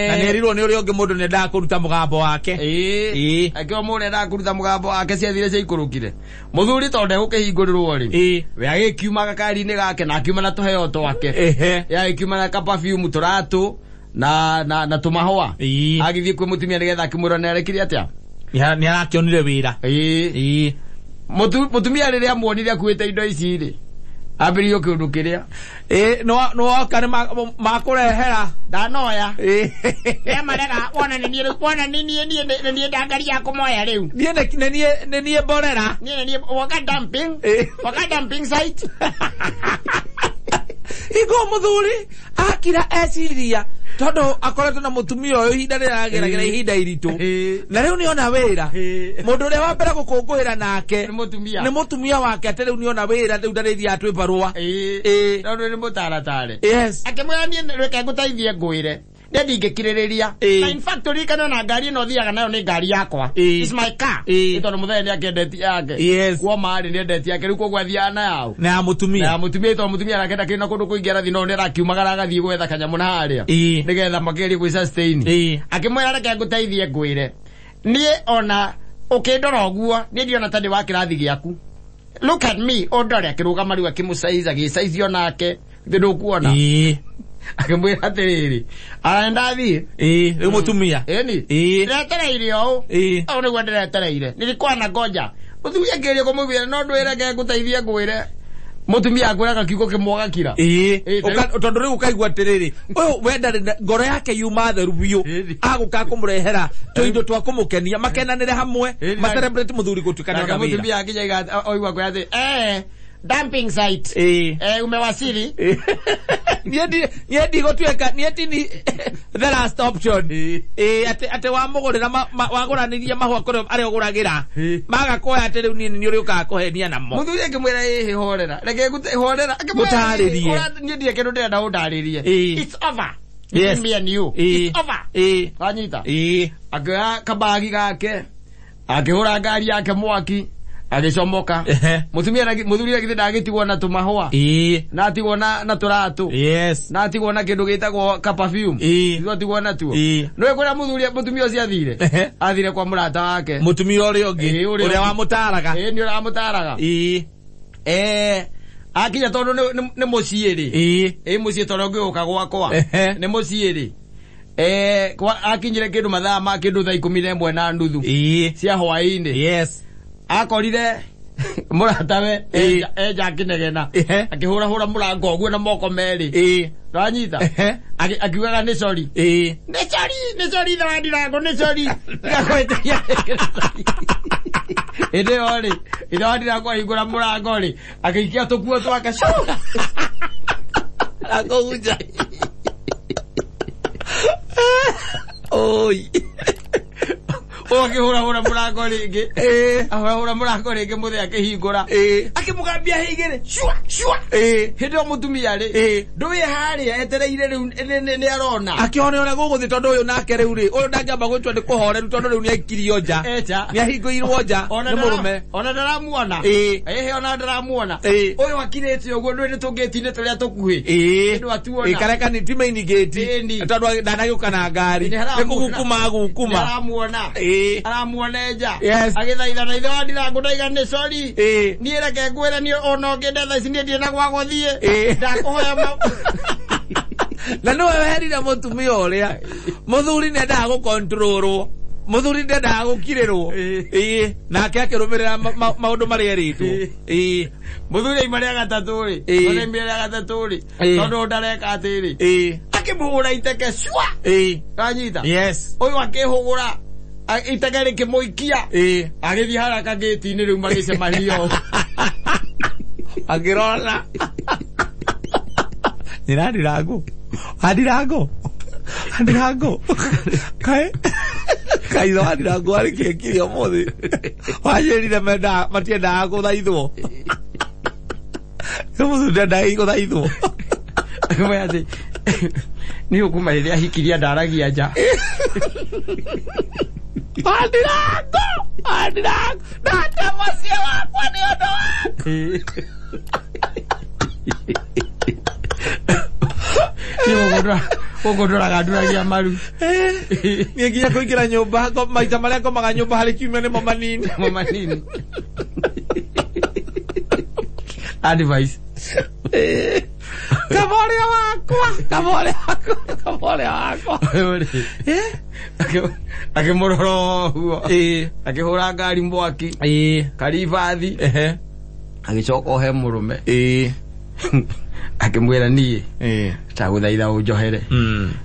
Na nĩerirwo nĩ ũrĩa ũngĩ mũndũ nĩendaga kũruta mũgambo wake. Ĩĩ. Akĩo mũndũ endaga kũruta mũgambo wake ciathire ciaikũrũkire. Mũthuri tondũ ndegũkĩhingũrĩrwo rĩ. Ĩĩ. We agĩkiuma gakari-inĩ gake na akiuma na tũheo twake. Ehe. Agĩkiuma na ka perfume tũratũ na tũmahũa. Ĩĩ. Agĩthiĩ kwĩ mũtumia nĩgetha akĩmwĩra nĩarekire atĩa. Nĩarakĩonire wĩra. Ĩĩ. Mũtumia rĩrĩa amuonire akuĩte indo ici rĩ, ambĩrĩirio kĩũndũ kĩrĩa. Ĩĩ, nĩwoka nĩmakũrehera. Ndanoya. Ĩĩ. Nĩamarega, wona nĩ niĩ rĩu, wona nĩ niĩ, niĩ nĩ niĩ ndangaria kũmoya rĩu. Niĩ nĩ niĩ mborera. Niĩ nĩ niĩ, woka dumping. Woka dumping site. Hingo mũthuri akira eciria tondu akoretwo na mutumia uyu ihinda rĩrageragĩra ihinda iritũ na rĩu nĩona wĩra mũndũ ũrĩa wa mbere gũkũngũĩra nake nĩ mũtumia wake atĩ rĩu nĩona wĩra rĩu ndarĩthiaga twĩ barũa. Tondũ nĩ mũtaratare. Yes. Akĩmwĩra niĩ reke ngũteithie ngwĩre niĩ ndingĩkirĩrĩria. Na in fact ũririkane ona ngari ĩno thiaga nayo nĩ ngari yakwa. It's my car. Nĩ tondũ mũthenya nĩakĩendetie yake. Yes. Kuoma rĩ nĩendetie yake rĩu koguo athiaga na yaũ. Na ya mũtumia. Na ya mũtumia tondũ mũtumia arakĩenda kĩna kũndũ kũingĩ arathiĩ no nĩarakiumagara agathiĩ gwetha kanyamũ na harĩa. Nĩgetha makĩgerie gwĩ sustain. Akĩmwĩra reke ngũteithie ngwĩre. Niĩ ona ũkĩndora ũguo niĩ ndiona ta ndĩ wa kĩrathi gĩaku. Look at me ũndore akĩrũgama rĩu akĩmũcaiza agĩcaizio nake. Ndũkuona. Akĩmwĩra atĩrĩrĩ arenda thiĩ. Rĩu mũtumia. Ĩni. Ndĩretereire ũũ. Ũũ nĩguo ndĩretereire. Nilikuwa na ngoja. Mũthuri akĩgeria kũmũiguithia no ndwĩre reke ngũteithie ngwĩre. Mũtumia akwĩraga kiugo kĩmwe agakira. Tondũ rĩu ũkaigua atĩrĩrĩ ũyũ wenda ngoro yake yuma theru biũ agũka kũmũrehera tũindo twa kũmũkenia makenanĩre hamwe ma celebrate mũthuri gũtuĩka nĩona wĩra. Mũtumia akinya oigua kwĩra atĩ dumping site. Umewasili. Niĩ ndigũtuĩka niĩ tini the last option. Atĩ wamũgũrĩra wagũranĩria mahũa kũrĩa arĩa ũgũragĩra maga kuoya atĩ rĩu niĩ nĩ ũrĩ ũkaga kũhenia namo. Mũthuri akĩmwĩra ĩhĩ horera reke ngũte horera Mũtarĩrie. Niĩ ndirĩ kĩndũ ndĩrenda ũndarĩrie. It's over. Yes. Me and you. It's over. Wanyita. Akĩoya kabagi gake akĩhũra ngari yake mwaki agĩcomoka. Mũtumia mũthuri agĩthiĩ ndagĩtigwo na tũmahũa. Na atigwo na tũratũ. Yes. Na atigwo na kĩndũ gĩtagwo ka perfume. Atigwo natuo. Nĩũĩ kũrĩa mũthuri mũtumia ũcio athire? Athire kwa mũrata wake. Mũtumia ũrĩa ũngĩ ũrĩa wamũtaraga. Nĩ ũrĩa wamũtaraga. Akinya tondũ nĩ mũciĩ rĩ. Mũciĩ tondũ ũngĩũka gwakwa. Nĩ mũciĩ rĩ. Akinyire kĩndũ mathaa ma kĩndũ thaa 11:30. Cia hwaĩ-inĩ. Yes. Akorire mũratawe enja akĩnegena akĩhũrahũra mũrango ũguo na moko merĩ. Ndwanyita akiugaga nĩ sorry. Nĩ sorry, nĩ sorry ithe wa Ndirango nĩ sorry. Ndigakwĩtĩkia hĩndĩ ĩyo rĩ ithe wa Ndirango ahingũra mũrango rĩ agĩikia tũkuo twake akũhunja. Oi. Akĩhũrahũra mũrango rĩngĩ. Ahũrahũra mũrango rĩngĩ mũthee akĩhingũra. Akĩmũgambia hĩ igĩrĩ. Shua, shua. Hĩndĩ ĩyo mũtumia rĩ ndũĩ harĩa etereire rĩu nĩ arona. Akĩona ũrĩa gũgũthiĩ tondũ ũyũ nake rĩu rĩ ũyũ ndangĩamba gwĩtua nĩ kũhoreru tondũ rĩu nĩaikirio nja. Nĩahingũirwo nja nĩ mũrũme. Ona ndaramuona. Ĩhĩ ona ndaramuona. Ũyũ akirĩte ũguo ndũĩ nĩ tũngĩti-inĩ tũrĩa tũkuhĩ. Ndũ atuona. Kareka nĩ ti main gate. Tondũ ndanagĩũka na ngari. Nĩ kũgukuma agukuma. Nĩaramuona. Aramuona nja. Yes. Agĩthaitha na ithe wa Ndirango ndaiga nĩ sorry. Niĩ reke ngwĩre niĩ ona ũngĩenda thaa ici niĩ ndirĩ na gwa gũthiĩ. Ndakũhoya Na nĩwe werire mũtumia ũrĩa mũthuri nĩendaga gũkontrolwo. Mũthuri ndendaga gũkirĩrwo. Nake akĩrũmĩrĩra maũndũ marĩa erĩtwo. Mũthuri aima rĩa gatatũ rĩ. Mũthuri aima rĩa gatatũ rĩ. Tondũ ndareka atĩrĩ. Akĩmũhũra iteke cua. Wanyita. Yes. Ũyũ akĩhũgũra. Itega rĩkĩmũikia. Agĩthiĩ haraka gĩti-inĩ rĩu magĩcemania. Akĩrora. Nyina Ndirango. Ndirango. Ndirango. Kaĩ kaitho wa Ndirango arĩ kĩkire ũmũthĩ. Wanjĩrire menda matiendaga gũthaithwo. Ũmũthĩ ndendaga gũthaithwo. Akĩmwĩra atĩ nĩ ũkuma rĩrĩa ahikirie ndaragia nja. Ndirango. Ndirango. Ndate mũciĩ wakwa nĩ ũndũ waku. Gũkũ ndoraga nduragia maru. Niĩ nginya kũingĩra nyũmba maita marĩa ngomaga nyũmba harĩ kiumia nĩmo manini. Nĩmo manini. Advice. Kaba ũrĩa wakwa. Kaba ũrĩa wakwa. Kaba ũrĩa wakwa. Akĩmũrora ũguo. Akĩhũra ngari mwaki. Karibathi. Agĩcoka ohe mũrũme. Akĩmwĩra niĩ ndagũthaitha ũnjohere.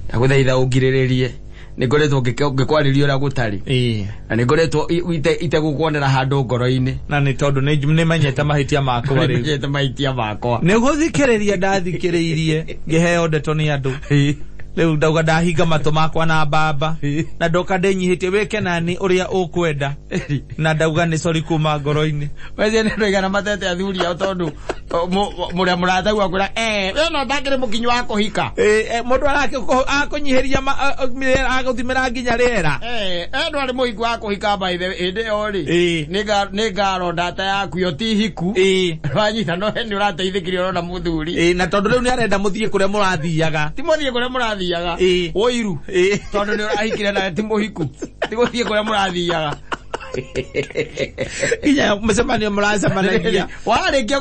Ndagũthaitha ũngirĩrĩrie. Nĩngoretwo ngĩkwarĩria ũrĩa gũtarĩ. Na nĩngoretwo itegũkuonera handũ ngoro-inĩ. Na nĩ tondũ nĩmenyete mahĩtia makwa rĩu. Nĩmenyete mahĩtia makwa. Nĩgũthikĩrĩria ndathikĩrĩirie ngĩheo ndeto nĩ andũ. Rĩu ndauga ndahinga matũ makwa na mbamba. Na ndoka ndĩnyihĩtie wĩke nani ũrĩa ũkwenda. Na ndauga nĩ sorry kuma ngoro-inĩ. Wece nĩ ndũigana matete athuri ao tondũ mũrĩa mũratau akwĩra we no ndakĩrĩ mũkinyu wa kũhika. Mũndũ arakũnyihĩria agũthimĩra nginya rĩera. Ndwarĩ mũhiku wa kũhika by the hĩndĩ ĩyo rĩ. Nĩ ngaro ndata yaku yo ti hiku. Wanyita no nĩ ũrateithĩkire ũrona mũthuri. Na tondũ rĩu nĩ arenda mũthiĩ kũrĩa mũrathiaga. Ti mũthiĩ kũrĩa mũrathiaga. Ũiru. Tondũ nĩ ũrahikire nawe ti mũhiku. Ti gũthiĩ kũrĩa mũrathiaga. Inya mũcemanio mũracemanagia. Warĩkia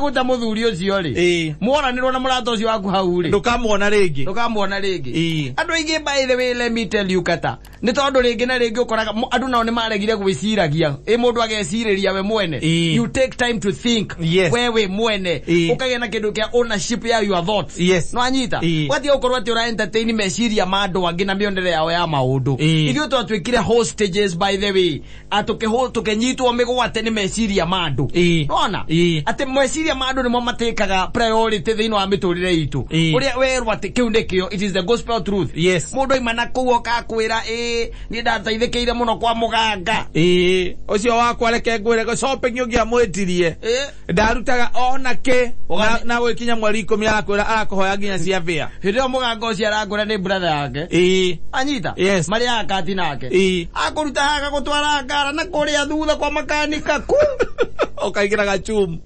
gũta mũthuri ũcio rĩ. Mworanĩrwo na mũrata ũcio waku hau rĩ. Ndũkamuona rĩngĩ. Ndũkamuona rĩngĩ. Andũ aingĩ by the way let me tell you kata. Nĩ tondũ rĩngĩ na rĩngĩ ũkoraga andũ nao nĩ maregire gwĩciragia. Mũndũ agecirĩria we mwene. You take time to think. We wĩ mwene. Ũkagĩa na kĩndũ kĩa ownership ya your thoughts. Yes. No anyita. Ũgatiga gũkorwo atĩ ũra entertain meciria ma andũ angĩ na mĩonere yao ya maũndũ. Ithuĩ twatuĩkire hostages by the way. Tũkĩnyitwo mĩgwate nĩ meciria ma andũ. Nona? Atĩ meciria ma andũ nĩmo matĩkaga priority thĩinĩ wa mĩtũrĩre itũ. Ũrĩa werwo atĩ kĩu nĩkĩo, it is the gospel truth. Yes. Mũndũ aima na kũu oka akwĩra niĩ ndateithĩkĩire mũno kwa mũganga. Ũcio wakwa reke ngwĩre shopping ũngĩamwĩtirie. Ndarutaga ona kĩ na gwĩkinya mweri 10 arakwĩra arakũhoya nginya cia bĩa. Hĩndĩ ĩyo mũganga ũcio arakwĩra nĩ brother yake. Anyita? Yes. Marĩaga kati nake. Akũruta haha gũtwara ngara na kũrĩa thutha kwa makanika ku. Ũkaingĩra gachumu.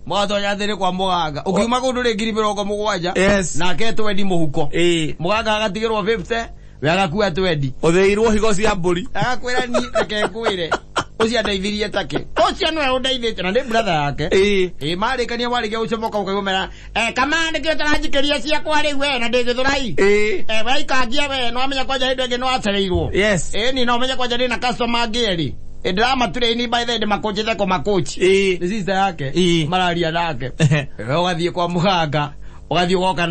Mũgatonya thĩrĩ kwa mũganga. Ũkiuma kũndũ rĩ 70,000. Yes. Nake 20 mũhuko. Mũganga agatigĩrwo 50. We agakua 20. Ũthĩirwo higo cia mbũri. Agakwĩra niĩ reke ngwĩre. Ũcio andeithirie take. Ũcio nĩwe ũndeithĩtie na nĩ brother yake. Marĩkania warĩkia gũcomoka ũkaigua kama nĩkĩo ũtaranjikĩria ciakwa rĩu we na ndĩ Gĩthũrai. We ikangia we no amenya kwanja hĩndĩ ĩngĩ nĩ wacereirwo. Yes. Ni no amenye kwanja ndĩna customer angĩ erĩ. Ndĩramatrain by the ndĩmakũnjĩte kũmakũci. Nĩ sister yake. Mararia nake. We ũgathiĩ kwa mũganga. Ũgathiĩ ũgoka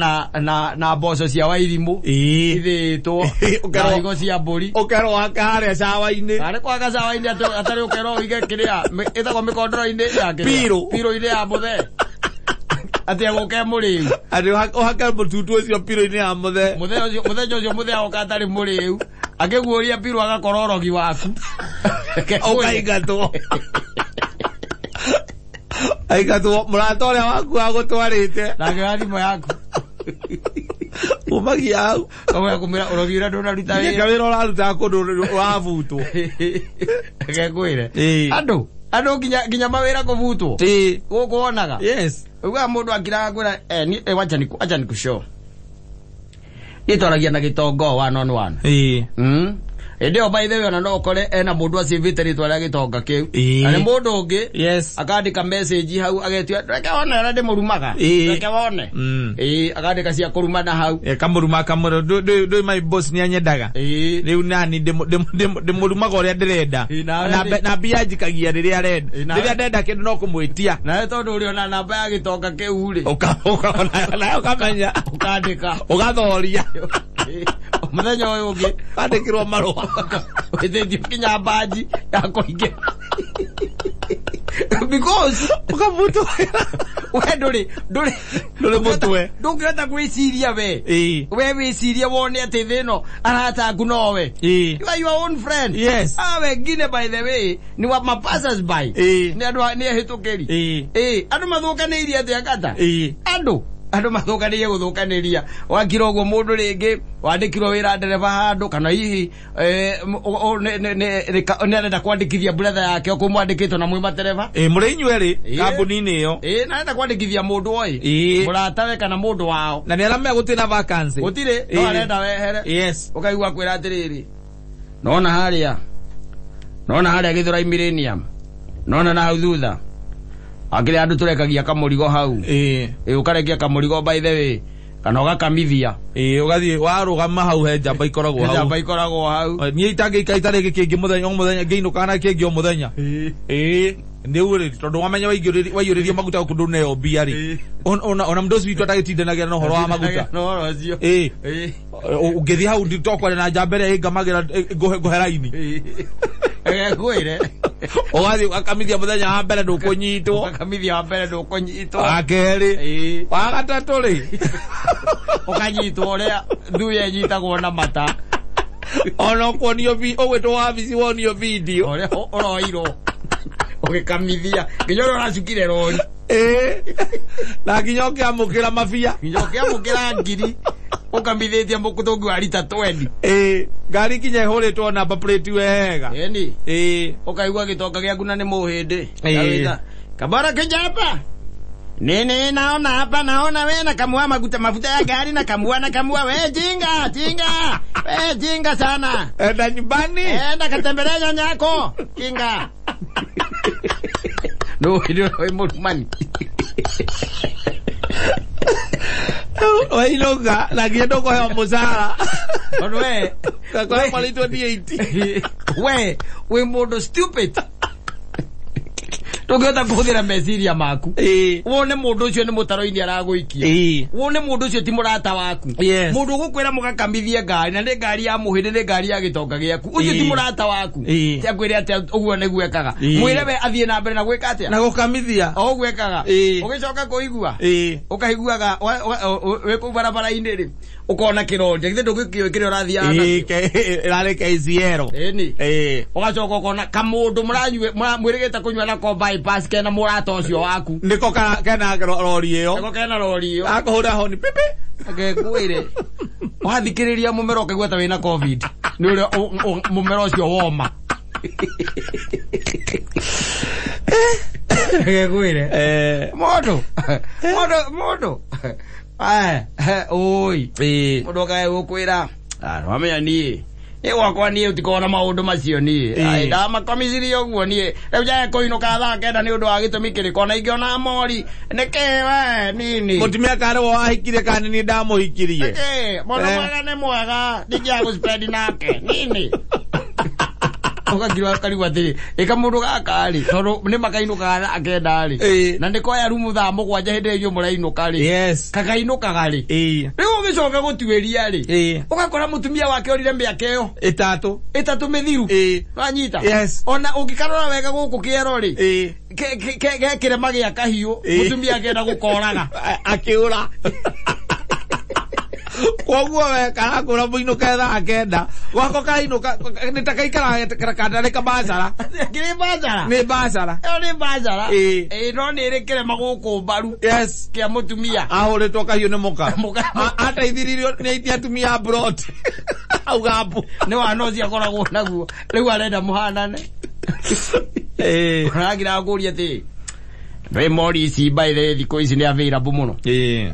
na mboco cia wairimũ. Ithĩĩtwo. Na higo cia mbũri. Ũkerwo hake harĩa cawa-inĩ. Harĩ kwa gacawa-inĩ atarĩ ũkerwo ũige kĩrĩa ĩtagwo mĩkondoro-inĩ ya kĩrĩa. Pirũ. Pirũ-inĩ ya mũthee. Atĩ egũka e mũrĩu. Atĩ ũhake mũtutu ũcio pirũ-inĩ ya mũthee. Mũthenya ũcio mũthee agoka atarĩ mũrĩu. Akĩguũria pirũ agakorwo ũrogi waku. Ũkaingatwo. Aingatwo mũrata ũrĩa waku agũtwarĩte. Na akĩoya thimũ yaku. Umagia hau. Kamwe kumwĩra ũrogi ũrĩa ndũnaruta wĩra. Nginya wĩra ũrarutaga kũndũ ũrabutwo. Reke ngwĩre. Andũ nginya mawĩra kũbutwo. Gũkũ wonaga. Yes. Ugaga mũndũ akiraga kwĩra acha nikushow. Niĩ twaragia na gĩtongo one on one. Hĩndĩ ĩyo by the way ona no ũkore ena mũndũ acĩvĩte rĩtwa rĩa gĩtonga kĩu. Na nĩ mũndũ ũngĩ. Yes. Akandĩka message hau agetua reke wone ũrĩa ndĩmũrumaga. Reke wone. Akandĩka cia kũrumana hau. Kamũruma kamũra ndũĩ my boss nĩ anyendaga. Rĩu nani ndĩmũrumaga ũrĩa ndĩrenda. Na mbia njikagia rĩrĩa arenda. Rĩrĩa ndenda kĩndũ no kũmwĩtia. Nawe tondũ ũrĩ ona namba ya gĩtonga kĩu rĩ. Ũkamenya. Ũkandĩka. Ũgathoria. Mũthenya ũyũ ũngĩ Andĩkĩrwo marũa. Wĩtĩtio kinya mbanji ya kũingĩra. Because Ũkamutwo wĩra. we ndũrĩ Ndũrĩ mũtwe. Ndũngĩhota gwĩciria we. Ĩĩ. We wĩcirie wone atĩ thĩ ĩno arata aku nowe. Ĩĩ. You are your own friend. Yes. Ah, wengine by the way ni wa ma passers by. Ĩĩ. Nĩ andũ nĩ ehĩtũkĩri. Ĩĩ. Ĩĩ, andũ mathũkanĩirie atĩa kata? Ĩĩ. Andũ mathũkanĩirie gũthũkanĩria. Wakira ũguo mũndũ rĩngĩ wandĩkirwo wĩra ndereba handũ kana hihi nĩ arenda kwandĩkithia brother yake o kũu mwandĩkĩtwo na mwĩ matereba. Ĩĩ, mũrĩ inyuerĩ kambuni-inĩ ĩyo. Ĩĩ, na arenda kwandĩkithia mũndũ oĩ. Ĩĩ. Mũratawe kana mũndũ wao. Na nĩ aramenya gũtirĩ na vacancy. Gũtirĩ, no arenda wehere. Yes. Ũkaigua kwĩra atĩrĩrĩ. Nona harĩa Gĩthũrai Millennium. Nona na hau thutha. Akĩrĩ andũ tũrekagia kamũrigo hau. Ĩĩ. Ĩĩ, ũkarekia kamũrigo by the way kana ũgakamithia. Ĩĩ, ũgathiĩ warũgama hau he njamba ikoragwo hau. Njamba ikoragwo hau. Niĩ itangĩikara itarĩ kĩngĩ mũthenya o mũthenya ngĩinũkaga na kĩngĩ o mũthenya. Ĩĩ. Nĩ rĩ tondũ wamenya waiyũrĩrio maguta gũkũ ndũneo mbia rĩ. Ona mũndũ ũcio witũ atagĩtindanagia na ũhoro wa maguta. Na ũhoro ũcio. Ĩĩ. Ĩĩ. Ũngĩthiĩ hau nditokwaria na njamba ĩrĩa ĩngamagĩra ngũhe raini. Ĩĩ. Ũgathiĩ ũgakamithia mũthenya wa mbere ndũkũnyitwo. Ũgakamithia wa mbere ndũkũnyitwo. Wa kerĩ. Ĩĩ. Wa gatatũ rĩ. Ũkanyitwo ũrĩa thuya ĩnyitagwo na mata. Ona ũkuonio ũgwĩtwo wabici wonio video. Ũrĩa ũroirwo. Ũgĩkamithia. Nginya ũrĩa ũracukire rori. Ĩĩ. Na nginya ũkĩamũkĩra mabia. Nginya ũkĩamũkĩra ngiri. Ũkamithĩtie mũtũngi wa rita 20. Ĩĩ. Ngari nginya ĩhũrĩtwo number plate wega. Ĩni. Ĩĩ. Ũkaigua gĩtonga gĩaku na nĩ mũhĩndĩ. Ĩĩ. Kabora kuja hapa. Nini naona hapa naona we na kamua maguta mafuta ya gari na kamua na kamua we jinga jinga we jinga sana. Enda nyumbani. Enda katembelea nyanyako. Jinga. No, ndio mũrumani. Wainũka na nginya ndũkũheo mũcara. Tondũ we Gakora marĩtwo D80. we wĩ mũndũ stupid. Ndũngĩhota kũhũthĩra meciria maku. Ĩĩ. Wone mũndũ ũcio nĩ mũtaro-inĩ aragũikia. Ĩĩ. Wone mũndũ ũcio ti mũrata waku. Yes. Mũndũ ũgũkwĩra mũgakamithie ngari na nĩ ngari ya mũhĩndĩ nĩ ngari ya gĩtonga gĩaku. Ũcio ti Ĩĩ. mũrata waku. Ĩĩ. Ti akwĩre atĩa ũguo nĩguo ekaga. Ĩĩ. Mwĩre we athiĩ na mbere na gwĩka atĩa. Na gũkamithia. O ũguo ekaga. Ĩĩ. Ũgĩcoka kũigua. Ĩĩ. Ũkaiguaga wĩ kũu barabara-inĩ rĩ ũkona kĩronda githĩ ndũgĩkĩũĩ kĩrĩa ũrathiaga Ĩĩ, nakĩo. ĩrarĩ KCL. Ĩni. Ĩĩ. Ũgacoka ũkona kamũndũ mwĩrĩgĩte kũnyua nako bypass kena mũrata ũcio waku. Nĩko kena rori ĩyo. Nĩko kena rori ĩyo. Akũhũra honi pipi. Akekwĩre. Wathikĩrĩria mũmero ũkaigua ta wĩna COVID. Nĩ ũrĩa mũmero ũcio woma. Akekwĩre. Mũndũ. Mũndũ. Oi. Ĩĩ. Mũndũ akae gũkwĩra. Wamenya niĩ. Niĩ gwakwa niĩ ũtikoragwo na maũndũ macio niĩ. Ĩĩ. Ndamakomicirie ũguo niĩ. Rĩu njage kũinũka thaa kenda nĩ ũndũ wa gĩtũmi kĩrĩkũ ona ingĩona mori. Nĩkĩ we nini? Mũtumia karĩ we wahikirie kana nĩ ndamũhikirie? Nĩkĩ? Mũndũ mwega nĩ mwega. Ndingĩaga gũspend nake. Nini? Ũgakirwo ũkarigwo atĩrĩ, ĩka mũndũ gaka rĩ, tondũ nĩ makainũkaga thaa kenda rĩ. Ĩĩ. Na nĩkoya rumu thaa mũgwanja hĩndĩ ĩrĩa inyuĩ mũrainũka rĩ. Yes. Kakainũkaga rĩ. Ĩĩ. Rĩu ũgĩcoka gũtuĩria rĩ. Ĩĩ. Ũgakora mũtumia wake orire mĩaka ĩyo. Ĩtatũ. Ĩtatũ mĩthiru. Ĩĩ. Wanyita? Yes. Ona ũngĩkarora wega gũkũ kĩero rĩ. Ĩĩ. Gekĩrema gĩa kahiũ, mũtumia akĩenda gũkoraga. Akĩũra. Koguo we karakũra mũinũke thaa kenda. Gwako karainũka nĩ ta kaikaraga kandarĩ kabacara. Kĩrĩ bacara? Nĩ bacara. Ĩyo nĩ bacara. Ĩĩ. Ĩĩ, no nĩ ĩrĩ kĩrema gũkũ mbaru. Yes. Kĩa mũtumia. Ahũrĩtwo kahiũ nĩ mũka. Mũka. Ateithĩrĩirio nĩ aitia atumia a plot. Auga mbu. Nĩ wana ũcio akoragwo naguo. Rĩu arenda mũhanane. Ĩĩ. Ũragira ngũrie atĩ ndwĩ mori ici by the way thikũ ici nĩ available mũno. Ĩĩ.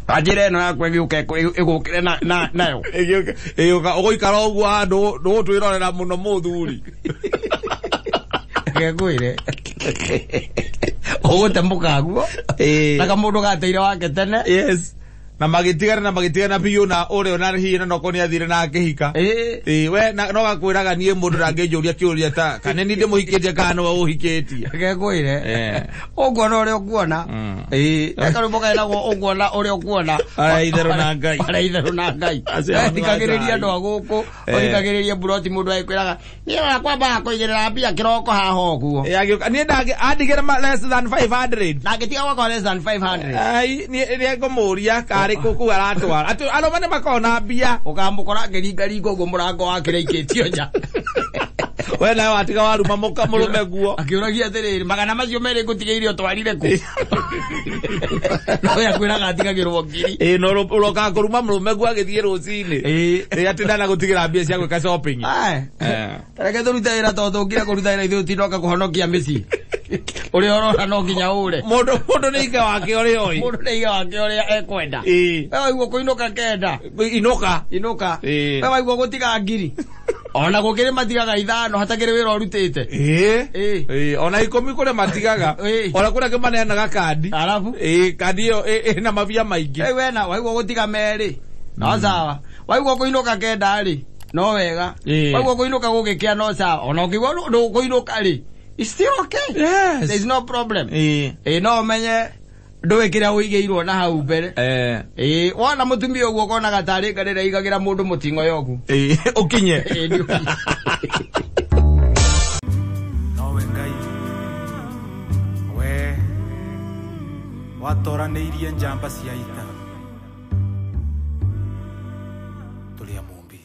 Anjĩra ĩno yakwa ĩgĩũke ĩgũkĩre nayo. Ĩgĩũka ũgũikara ũguo ndũgũtwĩrorera mũno mũthuri. Ngwĩre. Ũgũte mũkaguo. Ĩĩ. Na kamũndũ gateire wake tene. Yes. Na magĩtigana biũ na ũrĩa ona hihi na noko nĩathire na akĩhika. Ĩĩ we no gakwĩraga niĩ mũndũ ndangĩnjũria kĩũria ta kana nĩ ndĩmũhikĩtie kana nĩwe ũhikĩtie. Reke ngwĩre. Ũnguona ũrĩa ũkuona. Ĩĩ karwĩmbo kenagwo ũnguona ũrĩa ũkuona. Aria itherũ na Ngai. Aria itherũ na Ngai. Thikagĩrĩria andũ a gũkũ, ũthikagĩrĩrie mburoti mũndũ agĩkwĩraga niĩ kwamba kũigĩrĩra mbia kĩroko haha ũguo. Niĩ andigĩra less than 500. Na ngĩtiga gwakwa less than 500. Ai niĩ ngũmũria karĩ kũ aratwara. Atĩ arũme nĩ makoragwo na mbia. Ũkamũkora akĩringaringa ũguo mũrango wake ũraikĩtio nja. We nawe watiga waruma mũka mũrũme guo. Akĩũragia atĩrĩrĩ, magana macio merĩ ngũtigĩire ũtwarire kũ? No akwĩraga atigagĩrwo ngiri. Ĩĩ no ũrokaga kũruma mũrũme guo agĩthiĩ rũcinĩ. Ĩĩ atĩ ndanagũtigĩra mbia cia gwĩka shopping. Tareke tũrute wĩra tondũ tũngire kũruta wĩra ithuĩ tũtinoka kũhonokia mĩciĩ. Ũrĩa ũrona no nginya ũre. Mũndũ nĩ ike wake ũrĩa oĩ. Mũndũ nĩ ike wake ũrĩa ekwenda. Ĩĩ. We waigua kũinũka kenda. Inũka. Inũka. Ĩĩ. We waigua gũtiga ngiri. Ona gũkĩrĩ matigaga ithano hatakĩrĩ wĩra ũrutĩte. Ĩĩ. Ĩĩ ona ikũmi kũrĩa matigaga. Ona kũrĩa kĩmaneanaga kandi. Arabu. Ĩĩ kandi ĩyo ĩna mabia maingĩ. Ĩĩ wena waigua gũtiga merĩ. No sawa. Waigua kũinũka kenda rĩ. No wega. Waigua kũinũka gũgĩkĩa no sawa. Ona ũkĩigua ndũkũinũka rĩ. It's still okay. Yes. There's no problem. Ĩĩ no ũmenye ndũĩ kĩrĩa ũigĩirwo na hau mbere. Ĩĩ wona mũtumia ũguo ũkonaga tarĩ ngarĩra igagĩra mũndũ mũting'oya ũguo. Ĩĩ ũkinye. Ĩĩ nĩ ũkinye. Nowe Ngai we watoranĩirie njamba cia ita tũrĩ a Mũmbi.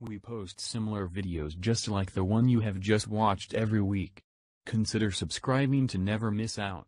We post similar videos just like the one you have just watched every week. Consider subscribing to never miss out.